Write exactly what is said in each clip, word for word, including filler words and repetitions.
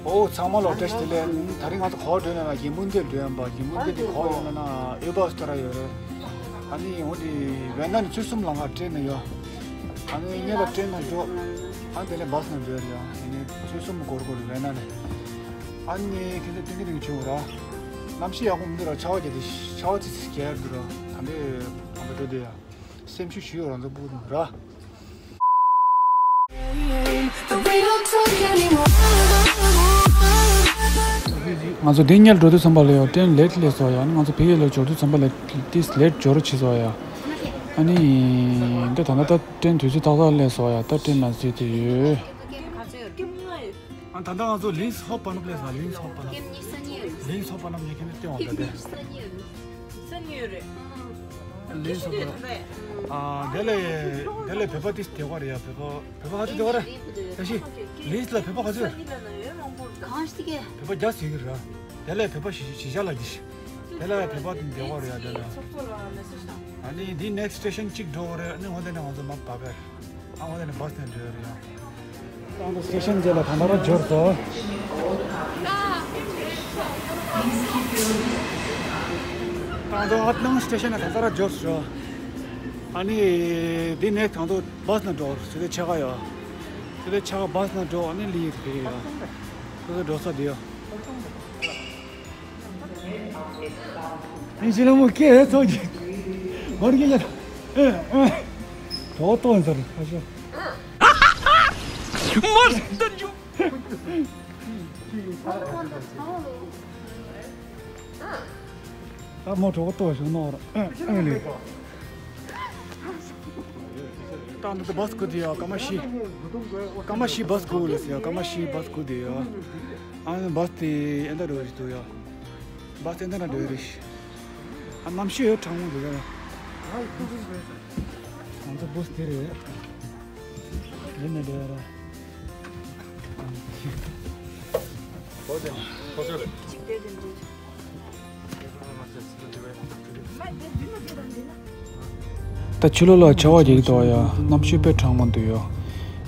ཨོ་ཚང་མ་ལ་བཀྲ་ཤིས་བདེ་ལེགས། དེ་རིང་ང་ཚོ་ག་པར་འགྲོ་ཡིན་ན་ཡིན་མུན་དེ་འགྲོ་ཡིན་པ། ཡིན་མུན་དེ་དེ་ག་པར་ཡོད་ན་ན་ཨོལ་པ་སི་ཏོ་ར་ཡོད་རེད། ཨ་ནི་འོ་དེ་ཝེ་ན་ནས་ཆུ་ཚོད་གསུམ་ལ་ང་ཊེན་ནས་ཡོད། ཨ་ནི་ངེད་ལ་ཊེན་ནང་འགྲོ། ཨ་ནི་དེ་ལས་བྷ་སི་ནང་འགྲོ་ཡ་རེད་ཡ། ཡིན་ནའི་ཆུ་ཚོད་གསུམ་འགོར་འགོར་རེད་ཝེ་ན་ནས། ཨ་ནི་ཁྱེད་ཚོ་ཏིང་ཏིང་བྱུང་ར། གནམ་གཤིས་ཡག་པོ་མི་འདུག་ར། ཆར་པ་རྒྱག་དེ་ཆར་པ་ཙི་ཙི་རྒྱག་འདུག་ར། ད་འདི་ང་ཚོ་འགྲོ་དེ་ཡ། སེམས་ཤུགས་ཞུ་ཡོད་རང་ཚོ་སྤུ་གུ་ར། ང་ཚོ་འདི་སྔོན་འགྲོ་དུས་ཙམ་པ་ལ་ཡང་ཊེན་ལེཊ་སླེབས་སོང་ཡ། ཨ་ནི་ང་ཚོ་ཕ་གི་ལ་འབྱོར་དུས་ཙམ་པ་ལ་ཏིས་ལེཊ་འབྱོར་བྱས་སོང་ཡ། ཨ་ནི་འདི་ད་ལྟ་ད་ཊེན་དུས་ཚོད་ཏག་ཏག་སླེབས་སོང་ཡ། ད་ཊེན་ནང་ཟིན་དེ་ཡོད། ཨ་ད་ལྟ་ང་ཚོ་ལིན་སི་ཧོབ་པ་ནབ་སླེབས་སོང་། ལིན་སི་ཧོབ་པ་ནབ། ལིན་སི་ཧོབ་པ་ནབ་ཉེ་ཁེ་ནི་ལྟེ་བ་འདི་སྟེ། ལིན་སོགས་པ། ཨ། དེ་ལས་དེ་ལས་བོད་པ་ཏིས་དེ་ག་རེད་ཡ། བོད་པ་བོད་པ་ག་ཚོད་དེ་ག་རེད། ད་ཤི་ལིས་ལ་བོད་པ་ག་ཚོད། གང་ཞིག་གི། བོད་པ་རྒྱ་ཟིག་གི་ར། དེ་ལས་བོད་པ་ཞི་ཞི་བྱ་ལ་གི་ཤི། དེ་ལས་བོད་པ་ཏིས་དེ་ག་རེད་ཡ། དེ་ལ། ཨ་ནི་འདི་ནེག་སི་ཊེ་ཤན་གཅིག་འགྲོ་གི་རེད། ཨ་ནི་འོ་དེ་ནས་ང་ཚོ་མར་བབས་པ་རེད། ཨ་འོ་དེ་ནས་བྷ་སི་ནས་འགྲོ་གི་རེད་ཡ། ད་ང་ཚོ་སི་ཊེ་ཤན་དེ་ལ་ད་ལྟ་རང་འབྱོར་སོང་། ད་ང་ཚོ་ཨ་ཏི་ནང་སི་ཊེ་ཤན་ལ་ད་ལྟ་རང་འབྱོར་སོང་། ཨ་ནི་འདི་ནས་ད་ང་ཚོ་བྷ་སི་ནང་འགྲོ། ཆུ་ཚོད་ཕྱེད་ཀ་ཡོད། ཆུ་ཚོད་ཕྱེད་ཀ་བྷ་སི་ནང་འགྲོ། ཨ་ནི་ལི་ཡིར་ཕེབས་ཡོད། ཁོ་ཚོ་འགྲོ་ས་དེ་ཡོད། ཨིན་ཇི་ལ་མོ་ཀེ་ཧེ་ཚོགས་ཀྱི་མར་གྱི་ཡ། ཨེ་ཨེ། གྲོགས་ཏོན་ཟེར་ཨ་ཤོ། མར་ད་འཇུ། ད་མོ་གྲོགས་ཏོ་ཞུ་ནོར་ཨེ་ཨེ་ལེ། ད་འདི་བྷ་སི་སྒུག་དེ་ཡ། སྐར་མ་བཞི། སྐར་མ་བཞི་བྷ་སི་སྒུག་ལ་ཟེར་ཡ། སྐར་མ་བཞི་བྷ་སི་སྒུག་དེ་ཡ། ཨ་ནི་བྷ་སི་དེ་ཨེ་འདྲ་འགྲོ་རེད་འདུག་ཡ། བྷ་སི་ཨེ་འདྲ་འགྲོ་རེད། ཨ་གནམ་གཤིས་ཡོད་གྲང་མོ་འདུག་ཡ། ང་ཚོ་བྷ་སི་དེ་རེད། ཡིན་ནི་འདྲ་ར། ད་ཕྱི་ལོགས་ལ་ཆར་པ་རྒྱག་གི་འདུག་ཡ། གནམ་གཤིས་དཔེ་གྲང་མོ་འདུག་ཡ།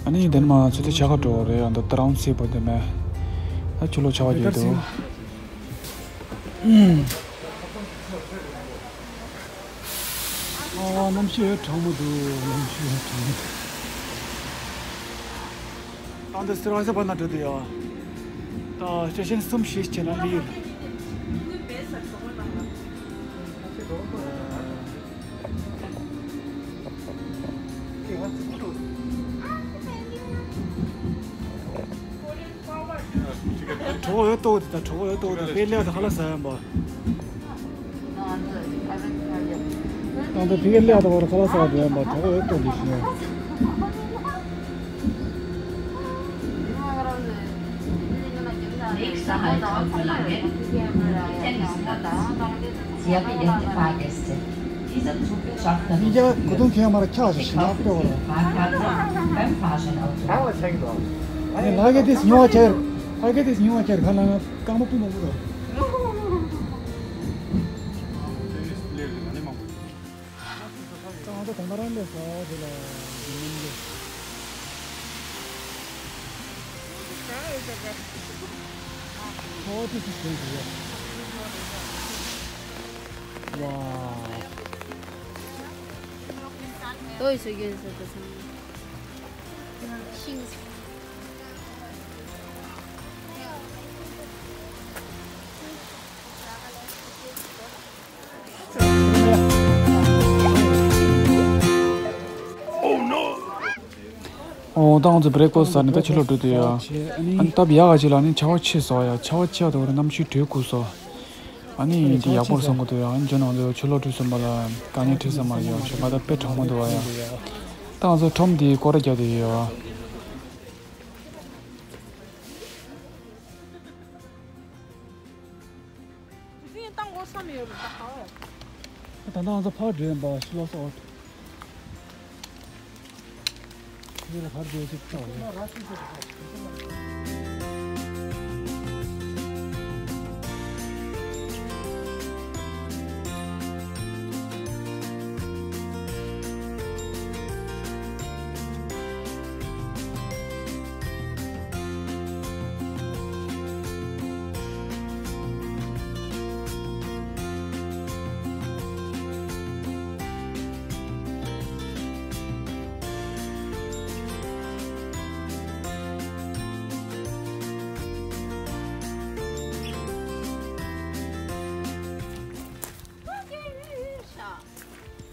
ཨ་ནི་དེ་ནས་མར་ཆུ་ཚོད་ཕྱེད་ཀ་འགྲོ་བ་རེད་ཡ། འདི་ཏ་རང་སི་པོ་དེ་མེད། ད་ཕྱི་ལོགས་ཆར་པ་རྒྱག་གི་འདུག་ཨ། གནམ་གཤིས་ཡོད་གྲང་མོ་འདུག་གནམ་གཤིས་ཡོད་གྲང་མོ་འདུག་ད་འདི་སི་ར་ས་བ་ན་འགྲོ་དུ་ཡོད། ད་སི་ཊེ་ཤན་གསུམ་བཞི་བྱས་ན་ལི་ཡིར། གྲོགས་ཡོད་ཏོག་དེ་དང་གྲོགས་ཡོད་ཏོག་དེ་དཔེ་ལེགས་དང་ཁ་ལག་ཟ་ཡོང་པ། ད་ལྟ་ཕ་གིར་སླེབས་དང་བར་ཁ་ལག་ཟ་བ་འགྲོ་ཡོང་པ། གྲོགས་ཡོད་ཏོག་དེ་ཞིག་ཡོད། Nächster Halt, Autolange, Tennisplatte. Sie haben Fahrgäste. Dieser Zug wird Schaffner. ཡིན་ཀྱང་གོ་དོན་ཁྱེད་མར་ཁྱག་ཞིག་ཞིག་ནག་སྤྲོ་བར། Fahrkarte beim Fahrscheinautomat. ཨ་ནི་ལྷ་གི་དེ་ཉུང་བ་ཁྱེར། ལྷ་གི་དེ་ཉུང་བ་ཁྱེར་ཁ་ལ་ན་རྐང་པ་སྤུ་མང་པོ་རོ། ད་ང་ཚོ་ད་ལྟ་རང་ལས་ས་དེ་ལ་ཡིན་ནམ་གྱི། ཨོ་དེ་སུ་ཞིག་ཡོད། ཝའོ། ཏོག་ཙམ་ཡོད་ས་དེ་སང་། ཤིང་། ཨོ་ད་ང་ཚོ་བྷི་རེག་ཕ་སི་ཟ་ནས་ད་ཕྱི་ལོགས་འགྲོ་དུས་ཡ། ཨ་ནི་སྟབས་ཡག་ག་ཅིག་ལ་ནི་ཆར་པ་ཆད་སོང་ཡ། ཆར་པ་ཆད་དུས་གནམ་གཤིས་དྲོད་ཁུག་སོང་། ཨ་ནི་འདི་ཡག་པོ་རེད་བསམ་གྱི་འདུག་ཡ། ཨ་ནི་ཁྱོད་རང་ཚོ་ཕྱི་ལོགས་འགྲོ་བསམ་པ་ལ་དཀའ་ངལ་འཕྲད་ས་མ་རེད་ཡ། ཞོགས་པ་ད་དཔེ་གྲང་མོ་འདུག་བ་ཡ། ད་ང་ཚོ་ཁྲོམ་འདི་སྐོར་ར་རྒྱག་བསྡད་ཡོད། ད་ལྟ་ང་ཚོ་ཕར་འགྲོ་ཡིན་པ། ཤི་ལོ་སོ། ཁྱེད་ལ་ཕར་འགྲོ་ཅིག་ཆོག་ལེ།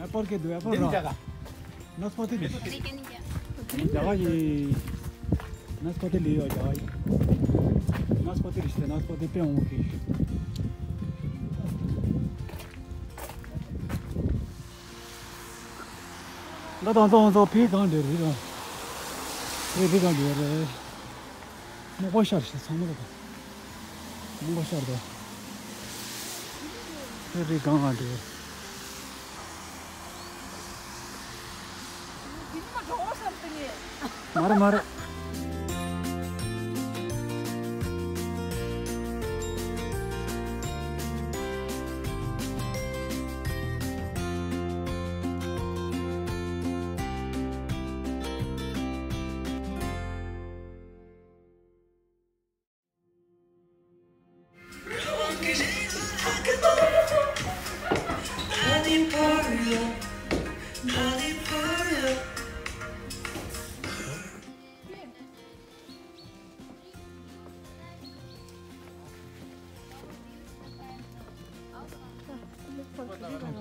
एप्पल के दो एप्पल रहा। नाशपाती ले। क्या ये? नाशपाती ले आओ, क्या ये? नाशपाती रिश्ते, नाशपाती पे होंगे। ད་དང་ཚོ་ཚོ་ཕི་གང་འདྲ་རེད་ར། ཕི་ཕི་གང་འདྲ་རེད། མོག་པ་ཤར་ཞིག་ཚང་མ་ལ་དང་། མོག་པ་ཤར་དང་། ཕི་ཕི་གང་གང་འདྲ། མ་རེད་མ་རེད།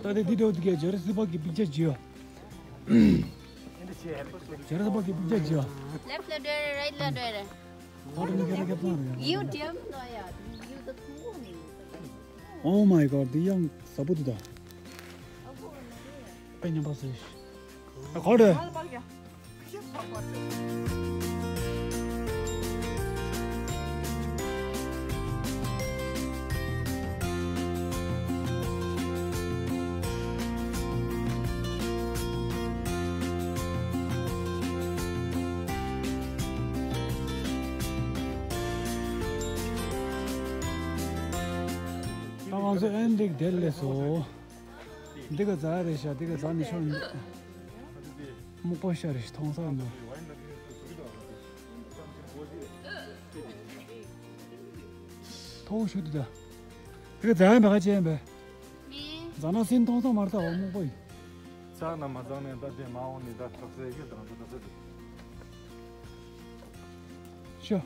ད་དེ་འདི་འདྲ་བོ་འདུག་གས། ཇོ་ར་སི་པག་གི་པིག་ཅར་བྱིའོ། ཇོ་ར་སི་པག་གི་པིག་ཅར་བྱིའོ། Left ལ་འགྲོ་རེད། right ལ་འགྲོ་རེད། ཕོ་ཊོ་ནི་རྒྱ་ར་རྒྱབ་ཚང་རེད། You damn no, yeah. You the cool. Oh my god, འདི་ཡང་ཟབ་པོ་འདུག་ད། དཔེ་ཉམས་པ་ཟེར། ཨ་གོ་རེད། ད་ང་ཚོ་ཨེ་འགྲིག་དེར་སླེབས་སོང་། འདི་ག་ཟ་རེད་ཤག་འདི་ག་ཟ་ནི་ཤོར་འདུག་མོག་པ་ཤར་རེད་ཤག་མཐོང་ས་འདུག་མཐོ་ཤོས་འདུག་ད། འདི་ག་ཟ་ཡ་མེད་ག་ཅན་པས། མི། ཟ་ན་སེམས་མཐོང་ས་མ་རེད་ད་འོ་མོག་པ་ཡིན། ཟ་ན་མ་ཟ་ནས་ད་དེ་མ་འོང་ནི་ད་ཐག་ཟེ་གི་དང་ད་ད་ཟེ་དེ། ཤོ།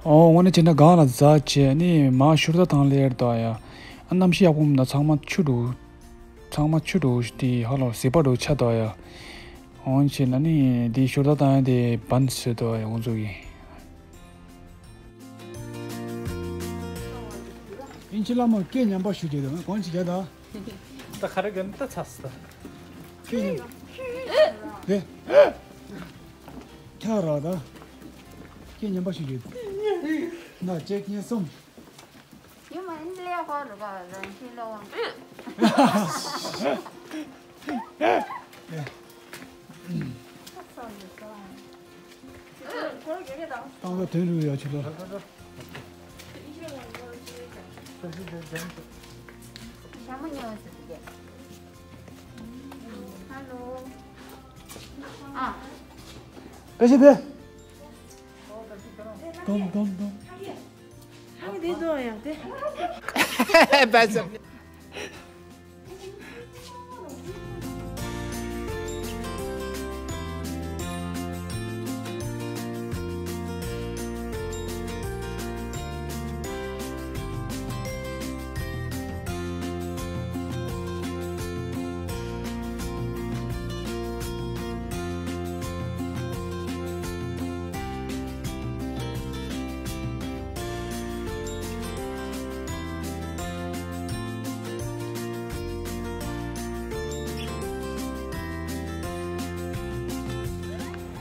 ཨོ་འོ་ནི་ཅི་འདྲ་གང་ལ་ཟ་བྱས་ནི་མ་ཤོར་ད་དང་ལེར་ད་ཡ། ཨ་གནམ་གཤིས་ཡག་པོ་མིན་ད་ཚང་མ་ཆུ་འགྲོ། ཚང་མ་ཆུ་འགྲོ་དེ་ཧ་ལོ་ཟེ་པ་འགྲོ་ཆ་ད་ཡ། འོ་ནི་བྱས་ན་ནི་དེ་ཤོར་ད་དང་ཡ་དེ་བན་ཟེ་ད་ཡ་འོ་ཚོ་གི། ཨིན་ཅི་བླ་མ་སྐད་ཉམས་པ་ཞུ་རྒྱུ་དང་གོང་ཅི་རྒྱ་ད། ད་ཁ་ར་གན་ད་ཚ་སི་ད། སྐད་ཉམས། དེ། ཁྱ་ར་ད། སྐད་ཉམས་པ་ཞུ་རྒྱུ། ན་ཅེག་ཉེ་སོང་། ཡུ་མ་ཨིན་ལེ་ཧོ་ར་ག་རང་ཤི་ལོ་ཝང་། ཏང་ག་དོན་རུ་ཡ་ཆུ་ལ། ཨ། བེ་ཤི་བེ། དོམ་དོམ་དོམ། ཨ་ནི་དེ་ཚོ་ཡང་དེ། བེ་ཤི།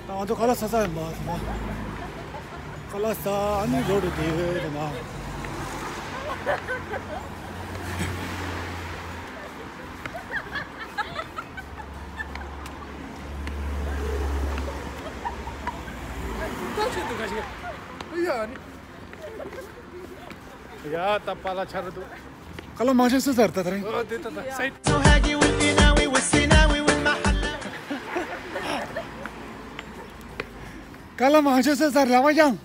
ད་ང་ཚོ་ཁ་ལག་ཟ་ས་ཡིན་པ་དེ་ན། ཁ་ལག་ཟ་ཨ་ནི་རོ་རེ་དེ་དེ་ན། ད་ཆེད་དུ་ག་ཞིག་ཡ་ནི། ཡ་ད་པ་ལ་ཆ་ར་འདུག་ཁ་ལག་མང་ཆེ་སུ་ཟར་ད་ད་རིང་། ཨ་དེ་ད་ད་སའི། ཁ་ལག་མང་ཆེ་སུ་ཟར་ལ་བ་ཀྱང་།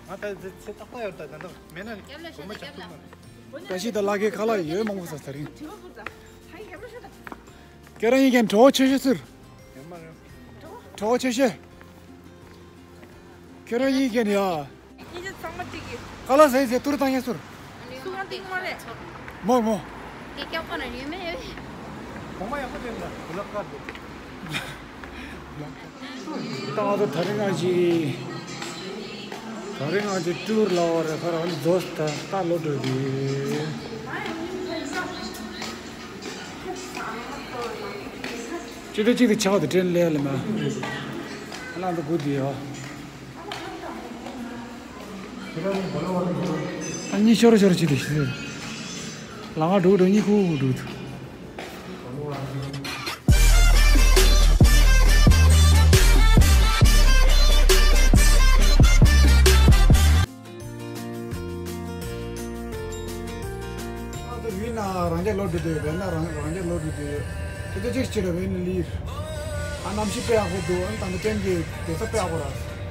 ང་ད་ཚེ་ཏག་ཏག་ཡོད་ད་ད་ད་མེད་ན་ནི་རྒྱབ་ལ་ཤོད་ད་རྒྱབ་ལ། ད་ཤི་ད་ལ་གའི་ཁ་ལག་ཡོད་མང་པོ་ཟ་ད་རིང་། ཁྱེད་རང་ཡིན་མཁན་གྲོགས་ཆེ་ཤོས་ཟུར། གྲོགས་ཆེ་ཤོས། ཁྱེད་རང་ཡིན་མཁན་ཡ། ཁ་ལག་ཟས་ཟས་ཏུར་བཏང་ཡ་ཟུར། ཚུགས་ཀྱང་ཏིང་མ་རེད། མོ་མོ། དེ་སྐྱག་པ་ན་ཡོད་མེད་ཡོད། གོང་མ་ཡག་པོ་དེ་འདྲ་གུ་ལག་དཀར་འདུག་ད་ང་ཚོ་ད་རིང་ང་ཅི། ད་རིང་ང་ཅི་ཊུར་ལ་བ་རེ་ཁར་ཨ་ནི་རྫོགས་ད་ད་ལོ་འགྲོ་དུས། ཅི་ད་ཅིག་ཏུ་ཆགས་ཏེ་དྲན་ལས་ལ་མ། ཨ་ལང་ད་དགུ་དུས་ཡོ། ཨ་གཉིས་ཤོར་ཤོར་བྱེད་དུ་ཤི་ཟེར། ལ་ང་འགྲོ་འགྲོ་གཉིས་ཁུག་འགྲོ་དུ། ཨ་ད་ཡུལ་ན་རང་རྒྱལ་ལོ་འགྲོ་དུས་བན་ན་རང་རང་རྒྱལ་ལོ་འགྲོ་དུས་དེ་ཚོ་ཅིག་ཅིག་རེ་བན་ལིར། ཨ་གནམ་གཤིས་དཔེ་ཡག་པོ་འདུག་ཨ་ནི་ད་ནི་ཀན་གྱི་དེ་ཚོ་དཔེ་ཡག་པོ་ར།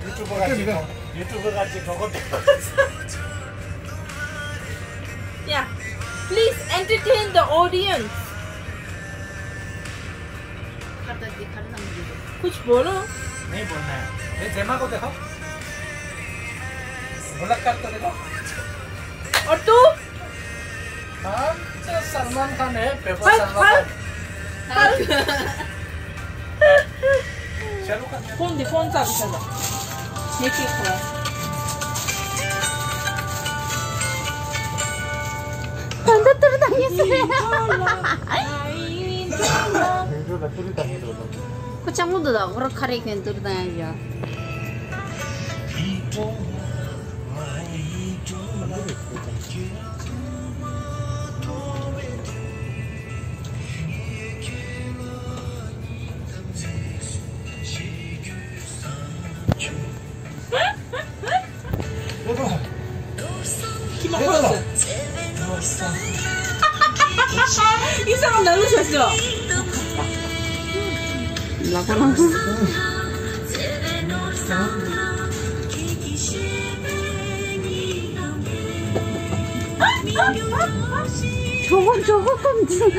ཡུ་ཊུབ་ག་ཅིག་གྲོགས་ཡུ་ཊུབ་ག་ཅིག་གྲོགས་པོ། Yeah, please entertain the audience. कुछ बोलो। नहीं बोलना है। ये जेमा को देखो। मुलाकात को देखो। और तू? हाँ, तो सलमान खान है, paper Hulk, Salman Khan. Hulk. Hulk. चलो कर। फोन दे, फोन चालू कर। ये चेक करो। ད་ལྟ་ཏུར་དང་ཡིན་ཟེར། ཁོ་ཅང་མོ་འདུག་ད་ཁོ་ར་ཁ་རེ་ཁན་ཏུར་དང་ཡ། ཁྱི་མ་ཁོ་ལ་ཟེར། ཨི་ས་རང་ནང་ལ་ཤོག་ཤོག་ལག་པ་ལངས། ཇོ་བོ་ཇོ་བོ་ཁོམ་ཚུ།